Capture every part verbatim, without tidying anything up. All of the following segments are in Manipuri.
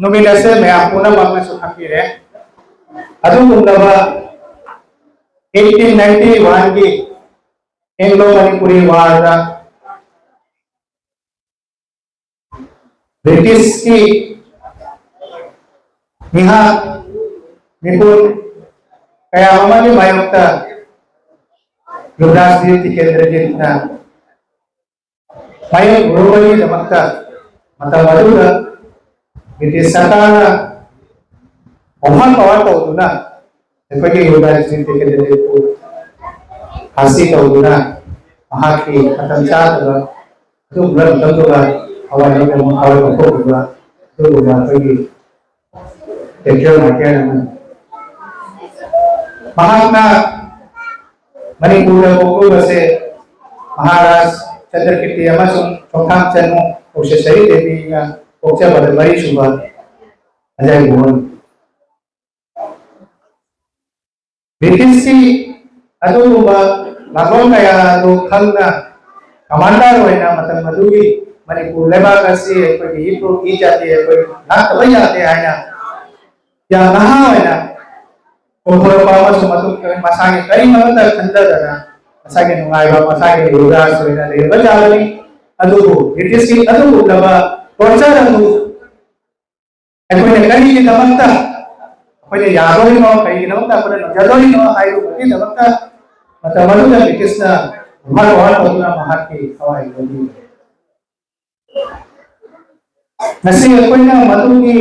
ꯅꯨꯃꯤꯠ ꯑꯁꯦ ꯃꯌꯥꯝ ꯄꯨꯝꯅꯃꯛꯅꯁꯨ ꯈꯪꯕꯤꯔꯦ꯫ ꯑꯗꯨꯒꯨꯝꯂꯕ eighteen ninety one ꯒꯤ Anglo Manipuri War ꯗ British ꯀꯤ ꯃꯤꯍꯥꯠ ꯃꯤꯄꯨꯟ ꯀꯌꯥ ꯑꯃꯒꯤ ꯃꯥꯌꯣꯛꯇ ꯌꯨꯕꯔꯥꯖ ꯕꯤꯔ ꯇꯤꯀꯦꯟꯗ꯭ꯔꯖꯤꯠꯅ ꯃꯥꯌꯣꯛ ꯒꯨꯔꯨꯕꯒꯤꯗꯃꯛꯇ ꯃꯇꯝ ꯑꯗꯨꯗ ꯕ꯭ꯔꯤꯇꯤꯁ ꯁꯔꯀꯥꯔꯅ ꯑꯣꯐꯔ ꯄꯋꯥꯔ ꯇꯧꯗꯨꯅ ꯑꯩꯈꯣꯏꯒꯤ ꯌꯨꯕꯔꯥꯖ ꯁꯤꯡ ꯇꯤꯀꯦꯟꯗ꯭ꯔꯖꯤꯠꯄꯨ ꯐꯥꯁꯤ ꯇꯧꯗꯨꯅ ꯃꯍꯥꯛꯀꯤ ꯃꯇꯝ ꯆꯥꯗꯕ ꯑꯗꯨꯒꯨꯝꯕ ꯃꯇꯝꯗꯨꯗ ꯊꯋꯥꯏ ꯂꯧꯗꯨꯅ ꯊꯋꯥꯏ ꯂꯧꯊꯣꯛꯈꯤꯕ ꯑꯗꯨꯒꯨꯝꯕ ꯑꯩꯈꯣꯏꯒꯤ patriot martyr ꯑꯃꯅꯤ꯫ ꯃꯍꯥꯛꯅ ꯃꯅꯤꯄꯨꯔꯗ ꯄꯣꯛꯂꯨꯕꯁꯦ ꯃꯍꯥꯔꯥꯖ ꯆꯟꯗ꯭ꯔꯀꯤꯔꯇꯤ ꯑꯃꯁꯨꯡ ꯆꯣꯡꯊꯥꯝ ꯆꯅꯨ ꯀꯧꯁꯦꯁꯔꯤ ꯗꯦꯕꯤꯅ ꯄꯣꯛꯆꯕꯗ ꯃꯔꯤꯁꯨꯕ ꯑꯖꯥꯏꯕꯨꯡꯉꯣꯅꯤ꯫ ꯕ꯭ꯔꯤꯇꯤꯁꯀꯤ ꯑꯗꯨꯒꯨꯝꯕ ꯂꯥꯟꯐꯝ ꯀꯌꯥ ꯑꯗꯨ ꯈꯪꯅ ꯀꯃꯥꯟꯗꯔ ꯑꯣꯏꯅ ꯃꯇꯝ ꯑꯗꯨꯒꯤ ꯃꯅꯤꯄꯨꯔ ꯂꯩꯕꯥꯛ ꯑꯁꯤ ꯑꯩꯈꯣꯏꯒꯤ ꯏꯄ꯭ꯔꯨꯞ ꯏ ꯖꯥꯇꯤ ꯑꯩꯈꯣꯏ ꯂꯥꯛꯇꯕ ꯌꯥꯗꯦ ꯍꯥꯏꯅ ꯌꯥꯝ ꯅꯍꯥ ꯑꯣꯏꯅ ꯀꯣꯝꯊꯣꯔꯛꯄ ꯑꯃꯁꯨꯡ ꯃꯇꯨꯡ ꯃꯁꯥꯒꯤ ꯀꯔꯤꯃꯠꯇ ꯈꯟꯊꯗꯅ ꯃꯁꯥꯒꯤ ꯅꯨꯡꯉꯥꯏꯕ ꯃꯁꯥꯒꯤ ꯔꯨꯖꯥ ꯑꯣꯏꯅ ꯂꯩꯔꯕ ꯖꯥꯠꯅꯤ꯫ ꯑꯗꯨꯕꯨ ꯕ꯭ꯔꯤꯇꯤꯁꯀꯤ ꯑꯗꯨꯒꯨꯝꯂꯕ ꯇꯣꯔꯆꯔ ꯑꯗꯨ ꯑꯩꯈꯣꯏꯅ ꯀꯔꯤꯒꯤꯗꯃꯛꯇ ꯑꯩꯈꯣꯏꯅ ꯌꯥꯗꯣꯔꯤꯅꯣ, ꯀꯔꯤꯒꯤꯗꯃꯛꯇ ꯑꯩꯈꯣꯏꯅ ꯉꯝꯖꯗꯣꯔꯤꯅꯣ ꯍꯥꯏꯕꯒꯤꯗꯃꯛꯇ ꯃꯇꯝ ꯑꯗꯨꯗ ꯕ꯭ꯔꯤꯇꯤꯁꯅ ꯃꯍꯥꯛ ꯋꯥꯍꯟ ꯇꯧꯗꯨꯅ ꯃꯍꯥꯛꯀꯤ ꯊꯋꯥꯏ ꯂꯧꯕꯤꯕꯅꯤ꯫ ꯉꯁꯤ ꯑꯩꯈꯣꯏꯅ ꯃꯗꯨꯒꯤ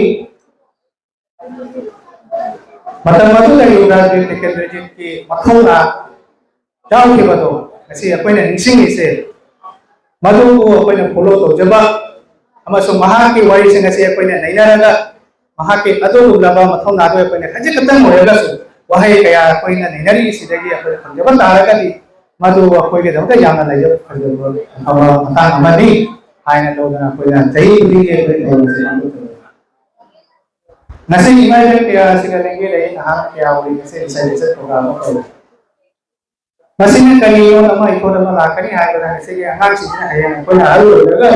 ꯃꯇꯝ ꯑꯗꯨꯗ ꯌꯨꯕꯔꯥꯖ ꯕꯤꯔ ꯇꯤꯀꯦꯟꯗ꯭ꯔꯖꯤꯠꯀꯤ ꯃꯊꯧꯅꯥ ꯌꯥꯎꯈꯤꯕꯗꯣ ꯉꯁꯤ ꯑꯩꯈꯣꯏꯅ ꯅꯤꯡꯁꯤꯡꯉꯤꯁꯦ, ꯃꯗꯨꯕꯨ ꯑꯩꯈꯣꯏꯅ ꯐꯣꯂꯣ ꯇꯧꯖꯕ ꯑꯃꯁꯨꯡ ꯃꯍꯥꯛꯀꯤ ꯋꯥꯔꯤꯁꯤꯡ ꯑꯁꯤ ꯑꯩꯈꯣꯏꯅ ꯅꯩꯅꯔꯒ ꯃꯍꯥꯛꯀꯤ ꯑꯗꯨꯒꯨꯝꯂꯕ ꯃꯊꯧꯅꯥꯗꯨ ꯑꯩꯈꯣꯏꯅ ꯈꯖꯤꯛ ꯈꯛꯇꯪ ꯑꯣꯏꯔꯒꯁꯨ ꯋꯥꯍꯩ ꯀꯌꯥ ꯑꯩꯈꯣꯏꯅ ꯅꯩꯅꯔꯤꯁꯤꯗꯒꯤ ꯑꯩꯈꯣꯏꯅ ꯐꯪꯖꯕ ꯇꯥꯔꯒꯗꯤ ꯃꯗꯨ ꯑꯩꯈꯣꯏꯒꯤꯗꯃꯛꯇ ꯌꯥꯝꯅ ꯂꯥꯏꯕꯛ ꯐꯖꯕ ꯑꯐꯕ ꯃꯇꯥꯡ ꯑꯃꯅꯤ ꯍꯥꯏꯅ ꯂꯧꯗꯨꯅ ꯑꯩꯈꯣꯏꯅ ꯆꯍꯤ ꯈꯨꯗꯤꯡꯒꯤ ꯑꯩꯈꯣꯏ ꯊꯧꯔꯝꯁꯤ ꯄꯥꯡꯊꯣꯛꯆꯕꯅꯤ꯫ ꯉꯁꯤꯒꯤ ꯏꯃꯥ ꯏꯕꯦꯟ ꯀꯌꯥ ꯑꯁꯤꯒ ꯂꯦꯡꯒꯦ ꯂꯩ ꯅꯍꯥ ꯀꯌꯥ ꯎꯔꯤ ꯉꯁꯤ ꯉꯁꯥꯏ ꯂꯦꯆꯠ ꯄ꯭ꯔꯣꯒ꯭ꯔꯥꯝ ꯑꯃ ꯇꯧꯔꯤ꯫ ꯃꯁꯤꯅ ꯀꯔꯤ ꯂꯣꯟ ꯑꯃ ꯏꯊꯣꯟ ꯑꯃ ꯂꯥꯛꯀꯅꯤ ꯍꯥꯏꯕꯗ ꯉꯁꯤꯒꯤ ꯑꯉꯥꯡꯁꯤꯡꯁꯤꯅ ꯍꯌꯦꯡ ꯑꯩꯈꯣꯏꯅ ꯑꯍꯜ ꯑꯣꯏꯔꯒ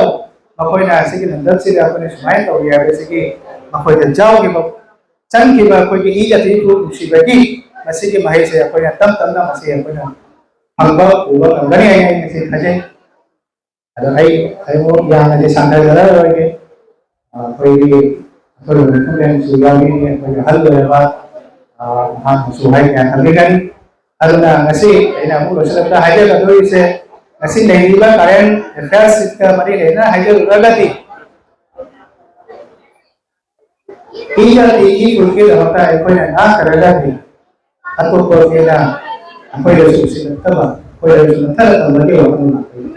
ꯃꯈꯣꯏꯅ ꯑꯁꯤꯒꯤ ꯂꯝꯗꯝꯁꯤꯗ ꯑꯩꯈꯣꯏꯅ ꯁꯨꯃꯥꯏꯅ ꯇꯧꯔꯤ ꯍꯥꯏꯕꯁꯤꯒꯤ ꯃꯈꯣꯏꯗ ꯌꯥꯎꯈꯤꯕ, ꯆꯪꯈꯤꯕ ꯑꯩꯈꯣꯏꯒꯤ ꯏ ꯑꯁꯤꯕꯨ ꯅꯨꯡꯁꯤꯕꯒꯤ ꯃꯁꯤꯒꯤ ꯃꯍꯩꯁꯦ ꯑꯩꯈꯣꯏꯅ ꯇꯞ ꯇꯞꯅ ꯃꯁꯤ ꯑꯩꯈꯣꯏꯅ ꯐꯪꯕ ꯎꯕ ꯉꯝꯒꯅꯤ ꯍꯥꯏꯅ ꯑꯩ ꯉꯁꯤ ꯊꯥꯖꯩ꯫ ꯑꯗꯣ ꯑꯩ ꯑꯩꯕꯨ ꯌꯥꯝꯅꯗꯤ ꯁꯥꯡꯊꯖꯔꯔꯣꯏꯒꯦ꯫ ꯑꯩꯈꯣꯏꯒꯤ ꯑꯩꯈꯣꯏ ꯃꯤꯊꯨꯡꯂꯦꯟꯁꯨ ꯌꯥꯎꯕꯤꯔꯤ, ꯑꯩꯈꯣꯏꯒꯤ ꯑꯍꯜ ꯑꯣꯏꯔꯕ ꯃꯍꯥꯛꯅꯁꯨ ꯍꯥꯏ ꯀꯌꯥ ꯊꯝꯕꯤꯒꯅꯤ꯫ ꯑꯗꯨꯅ ꯉꯁꯤ ꯑꯩꯅ ꯑꯃꯨꯛ ꯂꯣꯏꯁꯤꯜꯂꯛꯄꯗ ꯍꯥꯏꯖꯒꯗꯧꯔꯤꯁꯦ, ꯉꯁꯤ ꯂꯩꯔꯤꯕ ꯀꯔꯦꯟ ꯑꯦꯐꯤꯌꯔꯁꯤꯒ ꯃꯔꯤ ꯂꯩꯅꯅ ꯍꯥꯏꯖꯔꯨꯔꯒꯗꯤ, ꯏ ꯖꯥꯇꯤꯒꯤ ꯐꯨꯔꯨꯞꯀꯤꯗꯃꯛꯇ ꯑꯩꯈꯣꯏꯅ ꯉꯥꯛꯇꯔꯒꯗꯤ ꯑꯇꯣꯞꯄ ꯃꯤꯅ ꯑꯩꯈꯣꯏꯗꯁꯨ ꯎꯁꯤꯜꯂꯛꯇꯕ, ꯑꯩꯈꯣꯏꯗꯁꯨ ꯅꯠꯊꯔꯛꯇꯕꯒꯤ ꯋꯥꯈꯜ ꯂꯥꯛꯀꯅꯤ꯫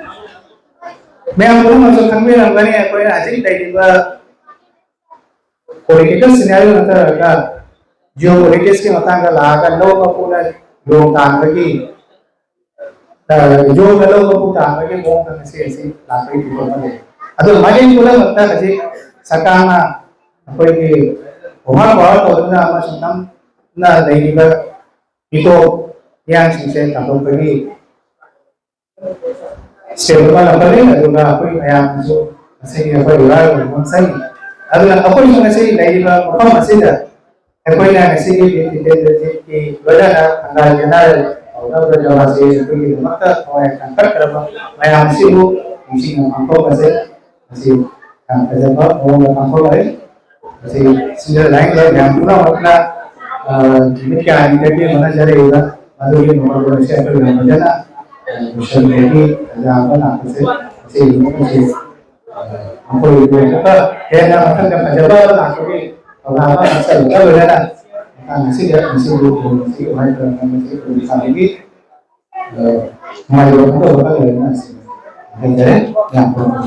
ꯃꯌꯥꯝ ꯄꯨꯝꯅꯃꯛꯁꯨ ꯈꯪꯕꯤꯔꯝꯒꯅꯤ, ꯑꯩꯈꯣꯏꯅ ꯍꯧꯖꯤꯛ ꯂꯩꯔꯤꯕ ꯄꯣꯂꯤꯇꯤꯀꯦꯜ ꯁꯤꯅꯥꯔꯤꯑꯣ ꯅꯠꯇ꯭ꯔꯒ ꯖꯤꯑꯣ ꯄꯣꯂꯤꯇꯤꯛꯁꯀꯤ ꯃꯇꯥꯡꯗ ꯂꯥꯛꯑꯒ ꯂꯧ ꯃꯄꯨꯅ ꯌꯣꯡ ꯇꯥꯟꯕꯒꯤ, ꯌꯣꯡꯅ ꯂꯧ ꯃꯄꯨ ꯇꯥꯟꯕꯒꯤ ꯃꯑꯣꯡꯗ ꯉꯁꯤ ꯑꯁꯤ ꯂꯥꯛꯄꯒꯤ ꯐꯤꯕꯝ ꯑꯃ ꯂꯩ꯫ ꯑꯗꯨ ꯃꯥꯂꯦꯝ ꯄꯨꯝꯅꯃꯛꯇ ꯍꯧꯖꯤꯛ ꯁꯔꯀꯥꯔꯅ ꯑꯩꯈꯣꯏꯒꯤ ꯑꯣꯚꯔ ꯄꯥꯋꯔ ꯇꯧꯗꯨꯅ ꯑꯃꯁꯨꯡ ꯅꯝꯅ ꯂꯩꯔꯤꯕ ꯃꯤꯇꯣꯞ ꯃꯤꯌꯥꯝꯁꯤꯡꯁꯦ ꯇꯥꯟꯊꯣꯛꯄꯒꯤ ꯁ꯭ꯇꯦꯞ ꯑꯃ ꯂꯧꯈꯠꯂꯤ꯫ ꯑꯗꯨꯒ ꯑꯩꯈꯣꯏ ꯃꯌꯥꯝꯅꯁꯨ ꯉꯁꯤꯒꯤ ꯑꯩꯈꯣꯏ ꯍꯨꯔꯥꯟꯕ ꯃꯐꯝ ꯆꯪꯉꯤ꯫ ꯑꯗꯨꯅ ꯑꯩꯈꯣꯏꯁꯨ ꯉꯁꯤ ꯂꯩꯔꯤꯕ ꯃꯐꯝ ꯑꯁꯤꯗ ꯑꯩꯈꯣꯏꯅ ꯉꯁꯤꯒꯤ ꯕꯤꯔ ꯇꯤꯀꯦꯟꯗ꯭ꯔꯖꯤꯠꯀꯤ ꯂꯣꯏꯅꯅ ꯈꯪꯒꯥꯏ ꯖꯦꯅꯔꯦꯜ ꯄꯥꯎꯗꯔ ꯄ꯭ꯔꯖꯥ ꯑꯁꯤ ꯑꯩꯈꯣꯏꯒꯤꯗꯃꯛꯇ ꯊꯋꯥꯏ ꯀꯟꯈꯠꯈ꯭ꯔꯕ ꯃꯌꯥꯝ ꯑꯁꯤꯕꯨ ꯅꯤꯡꯁꯤꯡꯅ ꯄꯥꯡꯊꯣꯛꯄꯁꯦ ꯃꯁꯤ ꯌꯥꯝ ꯐꯖꯕ ꯃꯑꯣꯡꯗ ꯄꯥꯡꯊꯣꯛꯂꯛꯏ꯫ ꯃꯁꯤ ꯁꯤꯗ ꯂꯥꯏꯔꯤꯛ ꯃꯌꯥꯝ ꯄꯨꯝꯅꯃꯛꯅ, ꯑ, ꯅꯨꯃꯤꯠ ꯀꯌꯥꯅꯤꯗꯒꯤ ꯍꯣꯠꯅꯖꯔꯛꯏꯕ ꯃꯗꯨꯒꯤ ꯃꯃꯜ ꯑꯁꯤ ꯑꯩꯈꯣꯏ ꯃꯌꯥꯝ ꯐꯖꯅ, ꯑ, ꯂꯣꯏꯁꯤꯟꯕꯒꯤ ꯇꯥꯟꯖꯥ ꯑꯃ ꯂꯥꯛꯄꯁꯦ ꯃꯁꯤ ꯃꯈꯣꯏꯁꯤ, ꯑ, ꯃꯈꯣꯏꯕꯨ ꯑꯃꯨꯛꯀ ꯍꯦꯟꯅ ꯃꯊꯪꯗ ꯐꯖꯕ ꯑꯃ ꯂꯥꯛꯄꯒꯤ ꯊꯧꯔꯥꯡ ꯑꯃ ꯍꯥꯞꯆꯜꯂꯒ ꯂꯣꯏꯅꯅ ꯃꯇꯥꯡ ꯑꯁꯤꯗ ꯃꯁꯤꯕꯨ ꯊꯧꯔꯝ ꯑꯁꯤ ꯀꯃꯥꯏꯅ ꯇꯧꯔꯒ ꯃꯁꯤ ꯊꯧꯔꯝ ꯁꯥꯕꯒꯤ, ꯑ, ꯅꯨꯡꯉꯥꯏꯕ ꯐꯣꯡꯗꯣꯛꯂꯒ ꯂꯣꯏꯅꯅ ꯑꯁꯤ ꯍꯥꯏꯖꯔꯦ꯫ ꯌꯥꯝ ꯐꯖꯅ